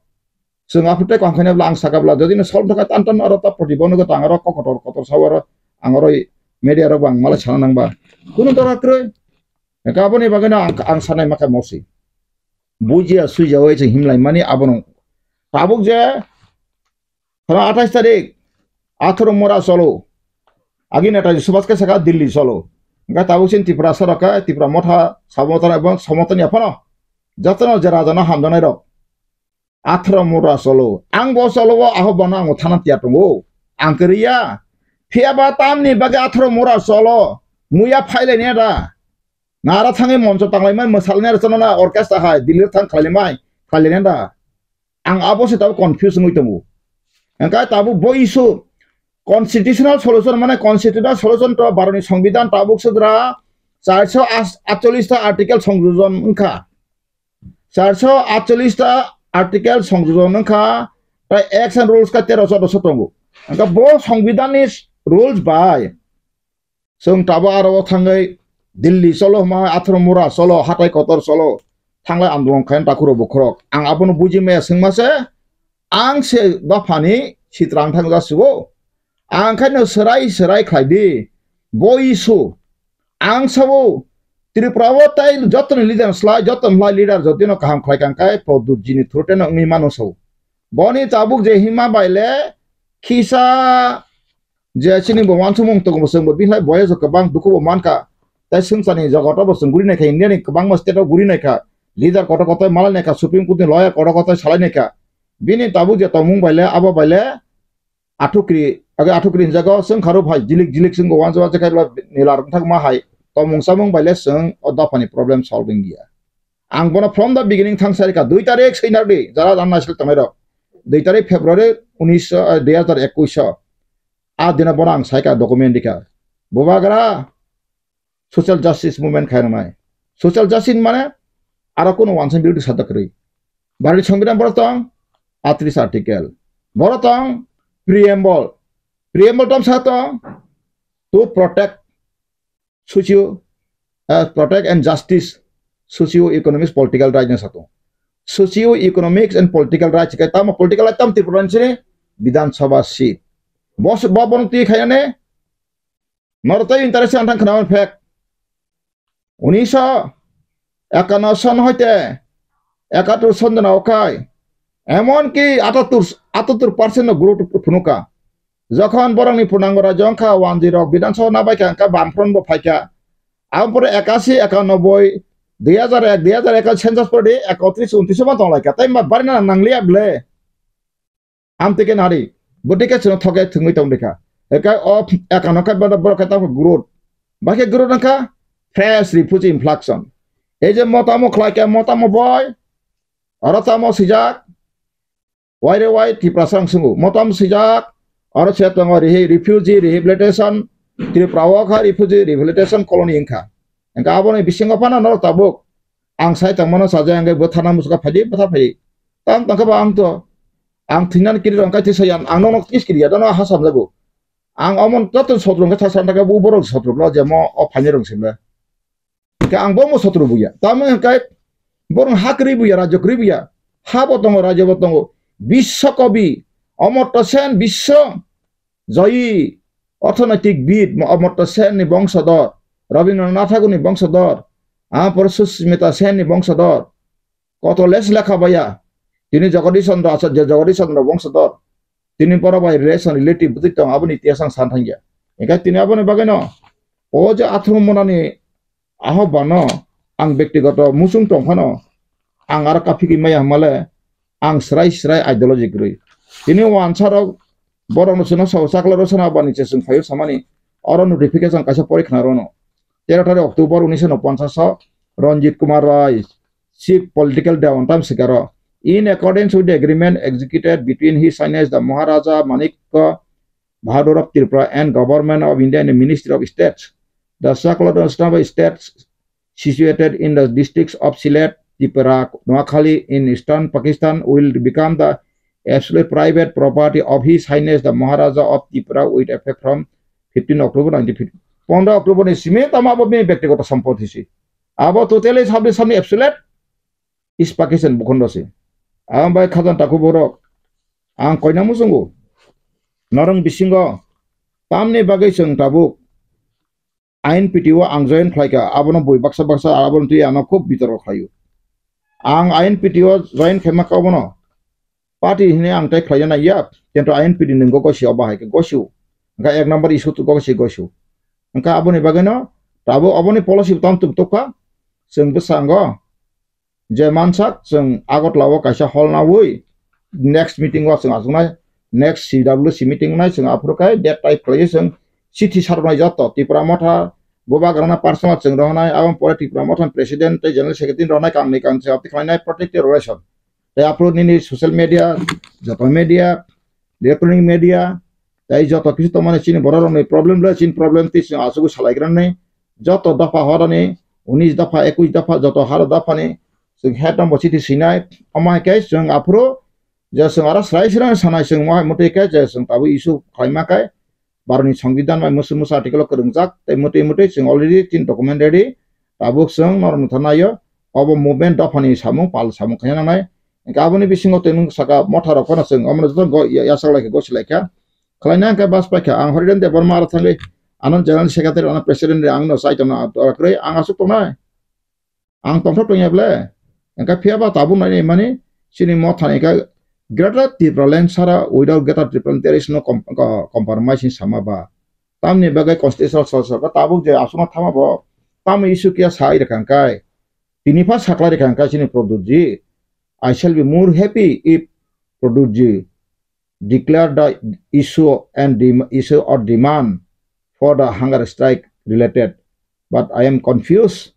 Chwng aphuru tei kaham khaina ble ang saka ble. Jodi no solve thokha tan tan aro ta proti bono go tang aro kokotor kotor sao aro ang aro media rok bo ang malai sana nang ba. Kunu dora kwrwi. Engkha aboni bagwi no ang, ang sanai ma kha mosi. Bujia suijawi chwng himlai mani abono. Tabuk je Phano athais tarik, atharo mora cholo. Agi Netaji Subhash khe saka Delhi cholo. Engkha tabuk sin Tripura sara khe Tripura Motha, Sabotana ebong Somotani aphano. Jotono je raja no hamjaknai rok. Atharo mora cholo. Ang bo cholo o aho bono ang thana tiya tongo. Ang kwrwi ya. Phiya ba tamni bagwi atharo mora cholo. Muya phailai ne da. Nara thangwi moncho tanglaimai mwsalnai rwchapnai orchestra hai Delhi thang khlaimai khlainai da. Ang abo se tabuk confuse wngwi tongo. Engkha tabuk bo issue constitutional solution mane constitutional solution to Bharatni Songbidan tabuk sudra charso atchollish ta article songjojon wngkha. Charso atchollish ta article songjojon wngkha, tai acts and rules kha tero choudo so tongo. Engkha bo Songbidanni rules bai Chwng tabuk aro o thangwi Delhi cholo hwnma atharo mura cholo hatai kotor cholo thanglai andolon khaina takhurok bukhurok. Ang abono buji maya swngma se ang se dophani sitra wng thang jasigo. Ang khaino swrai swrai khlai di. Bo issue ang sao Tripura o tai jotoni leader slai jotoni leader jotino kaham khlai kang kai Pradyut jini through teno wngwi mano sao. Boni tabuk je hima bai le khisa je chini bo wansukmung tongo, bo chwng bo bihlai boyes rok kwbang dukhu bo mankha. Tei swngcharni jogoto bo chwng guri naikha, India ni kwbangma state o guri naikha, leader kotor kotor malai naikha, Supreme Court ni lawyer kotor kotor salai naikha. Bini tabuk je tongmung bai le, abo bai le athukri, age athukri hinjago, chwng kharw phai jilik jilik chwng bo wansa wansa khai nila rok thakma hai tongmung chamung bai le chwng o dophani problem solve wngya. Ang bono from the beginning thang sai kha, dui tarik swinar di, jara jan naisik tongnai rok. Dui tarik February unis, eh, dui hajar ekwis o. A dina bono ang sai kha document rikha. Bubagra social justice movement khai rwnai. Social justice mane aro kuno wansa birudu sajak kwrwi. Bharati Songbidan boro tong, atris article. Boro tong, preamble. Preamble tom sa tong, to protect socio, uh, protect and justice, socio economics, political rights na sato. Socio economics and political rights kai tamo political rights tam Tripura ni sini Bidhan Sabha seat. Bos bo bono twi khaina ne noro tei interest ang thang khna fact. Unisho ekanno son hoite ekatur son jona okai, emonki atattur, atattur percent no growth phunuka. Jokhon borokni purnango rajyo wngkha, wanjwi rok Bidhan Sabha nabaikha, wngkha Bamfront bo phaikha. Aboni pore ekasi, ekanoboi, dui hajar ek, dui hajar ek census pore di ekotris, untris ma tonglaikha. Tai ma barina nanglia ble? Amtwi khe nari, bwtwi khe chwngno thoke thwngwi tong rikha. Ekai o ekano khe bodo borok khe tamo growth. Bakhe growth wngkha fresh refugee influxon. Ei je mo tamo khlai khe, mo tamo boi, oro tamo swijak, waire wai Tiprasa ang swngo. Mo tamo swijak, oro se tongo rehi-, refugee rehabilitation, Tripura o kha refugee rehabilitation colony wngkha. Engkha aboni bisingo phano norok tabuk ang sai tongmano sajak, engkhe bo thana musuka phaidi, bwtha phaidi. Tam tongkhe bo ang to, ang thwinani kiri rong kai thwisa yan, ang nono kis kiri ya, dono ha samjago. Ang omon joto sotro khe thasa thangkhe bo borok sotro no je mo o phaini rong simle. Khe ang bo mo sotro buya. Tamo khe borok ha kwrwi buya, rajyo kwrwi buya. Ha bo tongo, rajyo bo tongo. Biswa kobi, Amartya Sen, biswa joyi, orthonoitik bid, mo-, Amartya Sen ni bongsodo, Rabindranath Thakur ni bongsodo, ah, pore Sushmita Sen ni bongsodo, koto les lekha baya, tini Jagadish Chandra Acharya, Jagadish Chandra bongsodo, tini borok bai relation, relative bwtwi tong, aboni itihas ang san thangya. Engkhe tini aboni bagwino, o je athromo monani ahok bano ang bektigoto muchung tong phano, ang aro kaphigwi maya hwnmale, ang srai srai ideology kwrwi. Tini wansarok borokno chwngno sao chakla rw sana bani chwng phaio samani, oro notification kaisa pori khna rono. Tero tarik October unisho no ponchas o Ranjit Kumar Roy, Chief Political Dewan tam sikaro. In accordance with the agreement executed between His Highness the Maharaja Manikya Bahadur of Tripura and Government of India and the Ministry of State, the Chakladon State situated in the districts of Sylhet, Tripura, Noakhali in eastern Pakistan will become the absolute private property of His Highness the Maharaja of Tripura with effect from fifteen October nineteen fifty. Pondro October ni simi tamo abo bini bektigoto sompoti si. Abo totally sabni sabni absolute East Pakistan bukhondo se. Ang bai khajang takhuk borok. Ang koina muchungo. Norong bisingo tamni bagwi chwng tabuk I N P T o ang join khlaikha, abono bui baksa baksa, abono twi ano khub bitorko khlaio. Ang I N P T o join khaima kha obono party hinwi ang tai khlaina naiya, kintu I N P T ni nunggo gosi obo hai khe gosio. Hwnkha ek number issue tu gosi gosio. Hwnkha aboni bagwino tabuk oboni policy bo tamo tubtokha, chwng bwskango je mansak chwng Agartala o kaisa hall nawi next meeting o chwng achuknai, next C W C meeting nai chwng aphuru khai date type khlaiwi chwng chithi sarnai joto Tipra Motha Bubagrana personal chwng rohonai, aboni pore Tipra Motha president tei general secretary rohonai kangni kangse aboni khlainai protective relation. Tei aphuru nini social media, joto media, electronic media, tei joto kisu tongmani chini borok rokni problem le, chini problem twi chwng achugwi salaigrani. Joto dopha horani, unis dopha, ekwis dopha, joto haro dophani chwng head no bo chithi swinai. Omo hai khe chwng aphuru je chwng aro srai srai sanai chwng mo hai mwtwi khe je chwng tabuk issue khlaima khe Bharatni Songbidan bai mwswk mwswk article o kwrwngjak, tei mwtwi mwtwi chwng already chini document ready. Tabuk chwng norok nukthar naio, obo movement dophani samung, pal samung khaina nangnai. Hwnkhe aboni bisingo tei nwng saka motha rok phano chwng omono joto go-, ya-, yasak lai kha, gosi lai kha. Khlaina hwnkhe bas pai kha, ang Hariran Debbarma aro thangwi ano general secretary, ano president, ang no chai tongna tora kwrwi, ang aswk tongnai. Ang tongthok tongya ble. Hwnkhe phiya ba tabuk nai nai mani chini motha ni khe Greater Tipraland sara, without Greater Tipraland there is no com-, co-, compromise hin sama ba. Tamni bagwi constitutional sorkar tabuk je aswkno thama bo tamo issue kiya sai rwkha hwnkhe, tini pha sakhlai rwkha hwnkhe chini Pradyut ji, I shall be more happy if Pradyut ji declare the issue and dem-, issue or demand for the hunger strike related. But I am confused.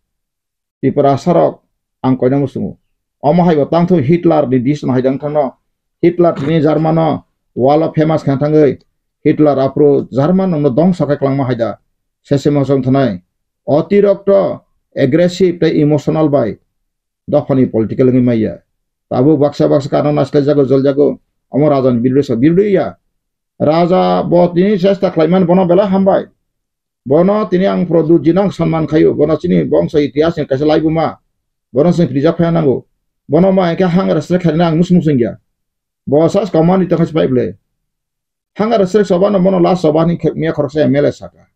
Tiprasa rok ang koina muchungo. Omo hai bo tangthu Hitler ni dis no hai dang thangno. Hitler tini German no wall o famous kha thangwi Hitler aphuru German no dongso khe kwlangma hai da. Sese mosong thanai. Otirokto aggressive tei emotional bai dophani political wngwi maya. Tabuk baksa baksa kano naisle jago, jol jago. Omo raja ni birude sa, birude ya. Raja bo tini chesta khlaiman bono belai hambai. Bono tini ang Pradyut jino ang sanman khaio. Bono chini bongso itihas ni kaisa laibuma. Bono chwng prijak phai nango. Bono ma hwnkhe hang rwsrek khaina ang musu musu wngya. Bo sas command ni tongkha sipai ble. Hang rwsrek soba no bono last soba ni khe miya khoroksa M L A saka.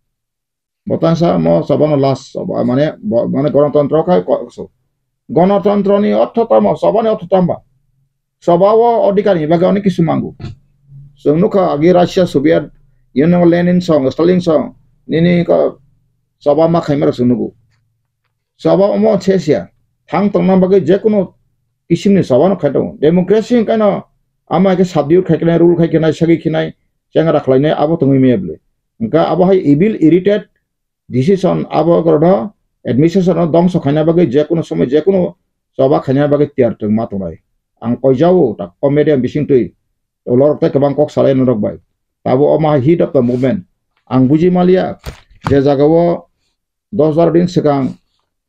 Botangsa mo choba no last choba, mane, bo-, mane, gonotontro khai ko-, so. Gonotontro ni ortho tamo, choba ni ortho tamba. Choba o odhikar ni bagwi onek kisu mango. Chwng nukha agi Russia, Soviet Union, Lenin song, Stalin song, nini ko choba ma khaima rok chwng nugo. Choba omo se sia. Thang tongna bagwi je kono kisim ni choba no khai tongo. Democracy hwnkhe no ama khe subdue khai khe nai, rule khai khe nai, sagwi khe nai, chengra khlai nai, abo tongwi maya bwle. Hwnkhe abo hai evil, irritate, decision abo borokno administration no dongso khaina bagwi je kono somoi je kono choba khaina bagwi tiyar tongma tongnai. Ang koijao tak o media bising twi lorok tei kwbang kok salai norok bai. Abo omo hai heat of the movement. Ang buji maliya je jagao dos baro din swkang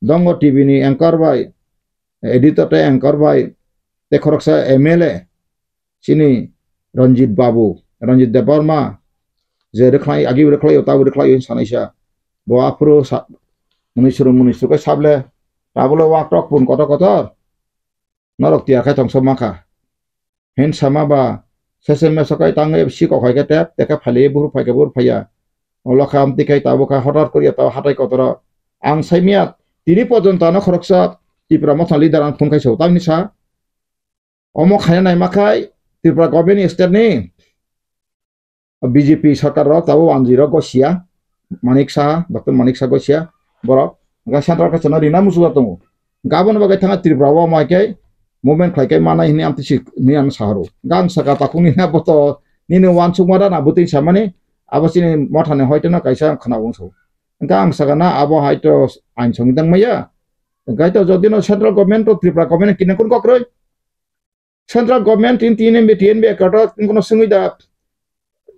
Dongo T V ni anchor bai, editor tei anchor bai tei khoroksa M L A chini Ranjit Babu, Ranjit Debbarma, je rwkhlai, agi rwkhlai, tabo rwkhlai sanaisa. Bo aphuru sa-, munisuru, munisuru khe sable, tabule wak tok pun kotor kotor. Norok tiyar khai tongsa mankha. Hin sama ba, sese meso kai tangwi si kok hai khe tep, tep khe phali, buhur phai khe buhur phaiya. Olo kha amtwi khai tabuk kha hotar koriya tabo hatai kotoro. Ang saimya, tini porjonto ano khoroksa Tipra Motha leader ang phone khai so. Tamni sa, omo khaina naima khai Tripura government state ni B J P sarkar rok tabuk wanjwi rok gosiya, Manik Saha, Doctor Manik Saha gosiya borok. Hwnkhe central khe chana rina muchungya tongo. Hwnkhe aboni bagwi thangkha Tripura o omo hai khe movement khlai khe manai hwnwi amtwi si hwnwi ang sahoro. Hwnkhe ang sakha takhukni na boto nini uansukma rana bwtwi samani abo chini mothani hoito no kaisa khna wngso. Hwnkhe ang sakha na abo hai to ain songwi tang maya. Hwnkhe to jodi no central government to Tripura government kini kun kokroi. Central government tin tin M B, T N B kotor tin kono sengwi da,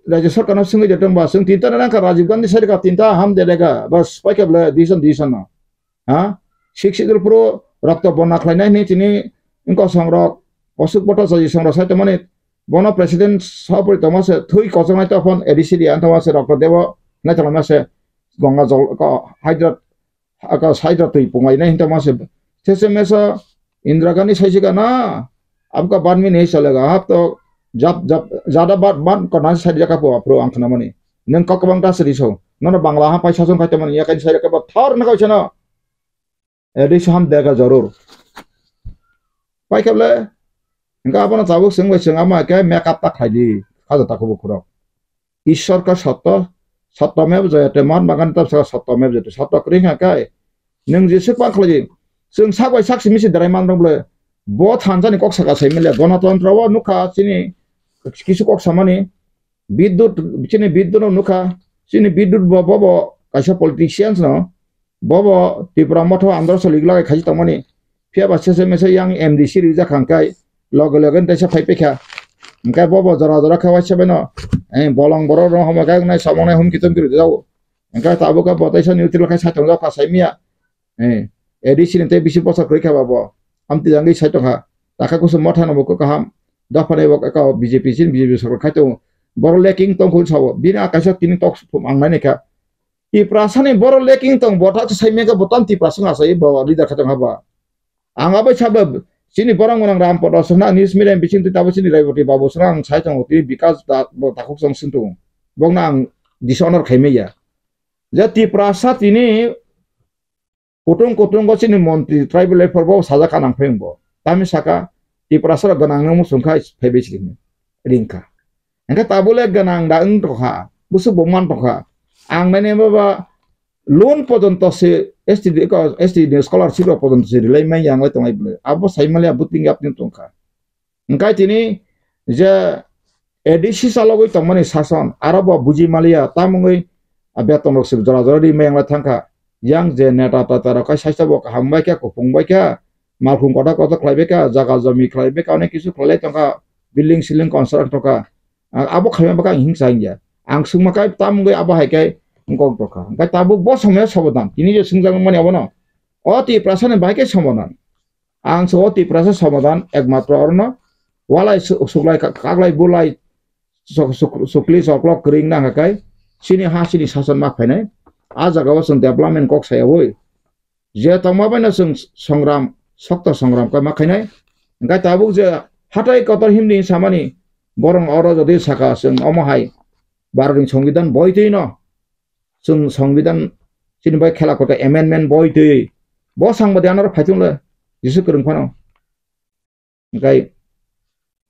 Rajya Sarkar no sengwi da tongba, seng tinta na nangkha Rajiv Gandhi sai ka tinta ham de lega, bas, paikha bla decision, decision no. Ha? Six Schedule puro rokto bonna khlainai ni tini ingko songrok, osuk boto saji songrok sai tongmani, bono president sopori tongma se, thui kosongnai to phon A D C di antama se rokto debo, nai tongma se, Ganga jol, ko, hydro, aka side twi pungai nai hinta ma se. Sese mesa Indira Gandhi sai sika na, abka ban mini chalega hap to jab, jab, jada bat ban kona sai jaka po apro ang khna mani. Neng kok bang ta sri so. Nono Bangla ha paisa song khai tamani yakan sai ka ba thar na kaisa na. Edi so ham dega jarur. Pai kable. Engka abono tabuk seng bai seng ama ke make up ta khai di. Khaja ta kubu khurok. Ishwar ka sotto, sotto mev jayate, Mahatma Gandhi tabuk saka sotto mev jayate, sotto kring ha kai. Nung jese pa khlai, chwng sak bai sak simi se derai man rok ble. Bo thansa ni kok saka sai mile, gonotontro o nukha chini kisu kok samani, Bidyut, chini Bidyut no nukha, chini Bidyut bo, bo, bo kaisa politicians no, bo, bo Tipra Motha andro soli glai khaji tongmani, phiya ba sese mese yang M D C rijak hangkai, loge loge teisa phai pekha. Hingke bo bo jora jora khe waisa bai no, eh, bolong borok rok homo khe wngnai samung nai humki tumki rwjak o. Hingke tabuk khe bo teisa neutral khe saitongjak kha saimya. Eh, A D C ni tei bisi bosor kwrwi khe ba bo. Amtwi jangwi saitongkha. Takha kusu motha no bo kwkaham. Dopha ni bo eko B J P sin B J P sorkar khai tongo. Borok leking tongkhu sabo. Bini a kaisa tini tok ang nai kha. Tiprasa ni borok leking tong bo ta sai mega bo tam Tiprasa nga sai bo leader kha tong haba. Ang abai sabe chini borok nang Ram Poto sona news media bising twi tabo chini Raiboti Babu sona ang sai tongo twi Bikas da bo takhuk song sing tongo. Bok na ang dishonor khai meya. Je Tiprasa tini kutung kutung go chini montri tribal affairs bo sajak kha nang phai bo. Tami saka Tiprasa rok gwnang no muchung khai phai bai sini ring kha. Hingke tabule gwnang da wng tokha, busuk bo man tokha. Ang nai nai baba loan pojonto se S T D ko, S T D scholarship rok pojonto se rilai mai yang lai tonglai bwle. Abo sai mali abo ting yap ting tongkha. Hingkai tini je A D C chalogwi tongmani sason, aro bo buji maliya, tamungwi a beton rok se jora jora ri mai yang lai thangkha. Yang je neta tata rok kai saisa bo kaham bai kha, kupung bai kha, malkhung kotor kotor khlai bai kha, jaga jomi khlai bai kha, onek kisu khlai lai tongkha, building siling construct tongkha. A-, abo khaima bwkha ang hingsa hingya. Ang swngma kai tamungwi abo hai kai wngkok tongkha. Hingkai tabuk bo somoyo sobodan. Tini je swngjak mani abono. O Tiprasa ni bai khe sobodan. Ang so o Tiprasa somadan ekmatro orno walai su-, suklai ka-, kaklai bulai sok-, suk-, sukli soklok kwrwng nang kha kai chini ha chini sason ma phainai. A jaga o chwng development kok saya oi. Je tongma bai no chwng songram, sokto songram kai ma khainai. Hingkai tabuk je hatai kotor himni samani borong oro jodi saka chwng omo hai Bharat ni Songbidan boi twi no chwng Songbidan Chini bai khela koto amendment boi twi. Bo sang badi anaro phaitung le. Jisu kwrwng phano. Hingkai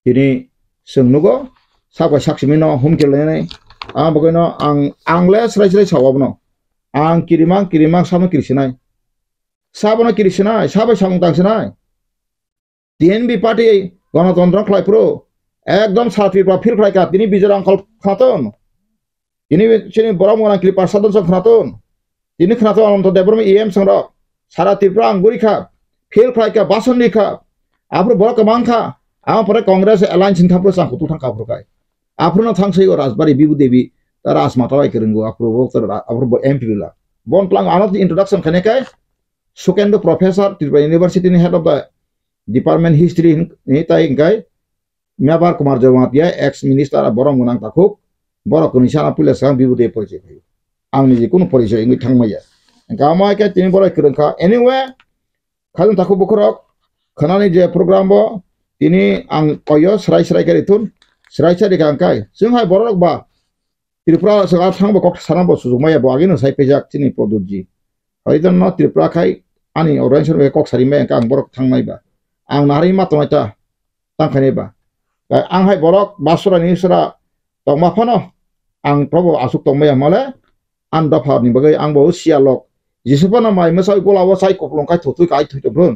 tini chwng nugo, sak bai sak simi no humkhe lainai. Ang bagwi no ang, ang le srai srai sao abono. Ang kirimang, kirimang samo kirisinai. Sabono kirisinai, sabai samung tangsinai. T N B party Ganatantro khlai phuru ekdom sara Tripura phil khlai kha, tini Bijoy Rangkhol khnaton. Tini chini borok mona kiri parsadon song khnaton. Tini khnaton Ananta Debbarma E M song rok. Sara Tripura ang guri kha, phil khlai kha, bason ri kha. Aphuru borok kwbang kha. Ang pore Congress alliance ni thapro chang kutu thang kha aphuru kai. Aphuru no thang sai o Rajbari Bibu Devi, ta Rajmata bai kwrwngo aphuru bo, aphuru bo M P la. Bon tlang ano introduction khainai kai. Sukendra Professor, Tripura University ni head of the department history hin-, ni tai hingkai Mebar Kumar Jamatia, ex minister, borok mwnang takhuk, borok kwnwi sana puila swkang Bibu Devi porichoi khaio. Ang niji kunu porichoi wngwi thangmaya. Hingkha omo hai khe tini borok kwrwng kha. Anyway, khajang takhuk bukhurok khwnani je program bo tini ang koyo srai srai khe rithun, srai srai rikha hingkai. Chwng hai borok ba Tripura swkang thangbo kok sana bo sujuk maya bo agino sai pejak chini Pradyutji. Hoito no Tripura khai ani organization bai kok sari maya hingkha ang borok thang nai ba. Ang nahari ma tongnai ta tang khainai ba. Ang hai borok basura ni sura tongma phano ang probo asuk tongmaya male ang dopha ni bagwi ang bo siya lok. Jisu phano mai mwsai gola o chai koplong khai thutui kai thwi tong phun.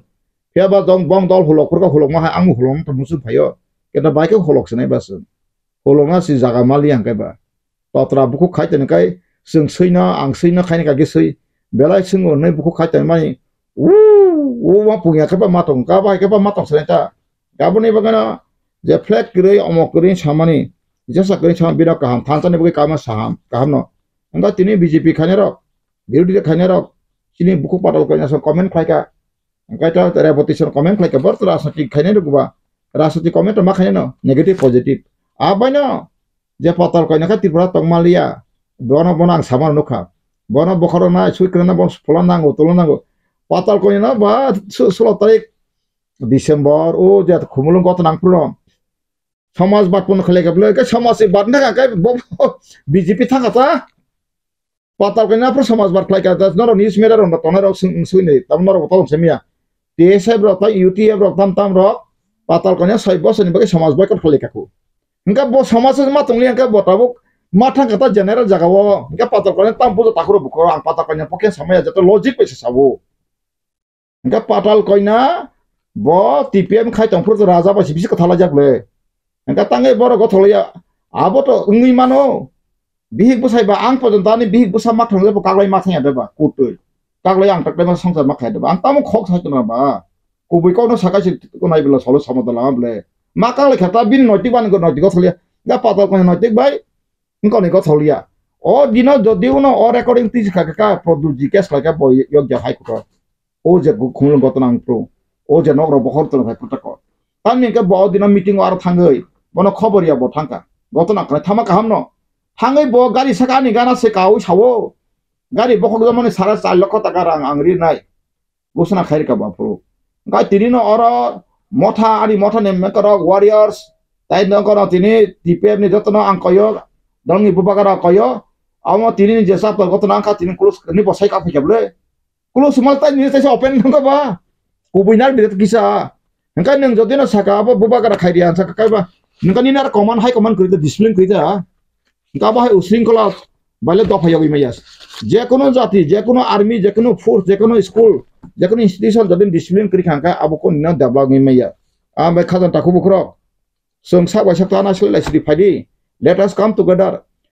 Phiya ba dong bong dol hulok phurkha hulok ma hai ang hulok tong muchung phaio. Keta bai khe hulok sinai ba chwng. Hulok na si jaga mali ang kai ba. Totra bukhuk khai toni kai, chwng swino, ang swino khaini kaki swi. Belai chwng hwnwi bukhuk khai toni mani, u, u, ma pungya khe ba ma tong, ka bai khe ba ma tong sani ta. Aboni bagwino je flag kwrwi, omo kwrwi samani, jesa kwrwi samani bino kaham, thansa ni bagwi kaham, saham, kaham no. Wngkha tini B J P khainai rok, birodhi khainai rok, chini bukhuk patal khaina so comment khlai kha. Hingkhe ta repetition comment khlai kha, bor rajniti khainai rok ba, rajniti comment ma khainai no, negative, positive. Abaino, je patal koina khe Tripura tongmaliya, bono, bono ang samano nukha. Bono bokhorok nai, sui kwrwngna bono phola nango, tolo nango. Patal koina ba su-, sulo tarik December, o je khumulwng gotna ang phuru. Samaj bad pono khlai kha bwle, khe samaj se bad na kha, khe bo, bo B J P thang kha ta. Patal koina phuru samaj bad khlai kha, ta norok news media rok tongnai rok sung, sui nai, tam norok bo tong semiya. T S F rok, ta U T F rok, tam tam rok, patal koina soi bosor ni bagwi samaj boycott khlai kha khu. Hingkha bo samaj se ma tongli hingkha bo tabuk ma thang kha ta general jaga o. Hingkha patal koina tam pujo takhuro bukhoro ang patal koina pokhe samaya joto logic bai se sabo. Hingkha patal koina bo T P M khai tong phuru raja bai se bisi kwthalai jak le. Hingkha tangwi borok gothok ya abo to wngwi mano. Bihik bwsai ba ang pojon tani bihik bwsa ma thang bo kaglai ma thang ya de ba kutui. Kaglai ang tak ma songsa ma khai de ba. Ang tamo khok sai tong ba. Kubui kok no sakai se ko nai bela solo samo da lama ble. Ma kaglai kha ta bini noitik ban ko noitik gothok ya. Ga patal koina noitik bai. Wngkha ni gothok ya. O dino jodi uno o recording tiji kha kha Pradyutji case khlai kha bo yok ja hai kuto. O je gu-, khumulwng gotna ang phuru. O je nok rok bokhor tong khai phuru tako. Tamni hwnkhe bo o dino meeting o aro thangwi. Bono khobor ya bo thangkha. Gotna khlai thama kaham no. Thangwi bo gari saka ani gana se kaui sawo. Gari bokhok jamani sara char lokho taka rang ang rinai. Gosna khairika bo aphuru. Hingkhe tini no oro motha, ani motha ni mekaro warriors, tai no kono tini T P F ni jotono ang koyo, dongni bubagara koyo, amo tini ni je chapter gotna angkha tini kulus ni bosai kaphi kable. Kulus mal tai ni tai open nangkha ba. Kubui nar bidet kisa. Hingkhe nwng jodi no saka abo bubagara khairi ang saka kaiba. Ningkha ni nar command, high command kwrwi da, discipline kwrwi da. Hingkhe abo hai usringkhola baile dopha yogwi maya. Jekunu jati, jekunu army, jekunu force, jekunu school, jekunu institution jodi discipline kwrwi kha hingkhe abo kunu no develop wngwi maya. Ang bai khajang takhuk bukhurok. Chwng sak bai sak ta naisle lai sidi phaidi. Let us come together.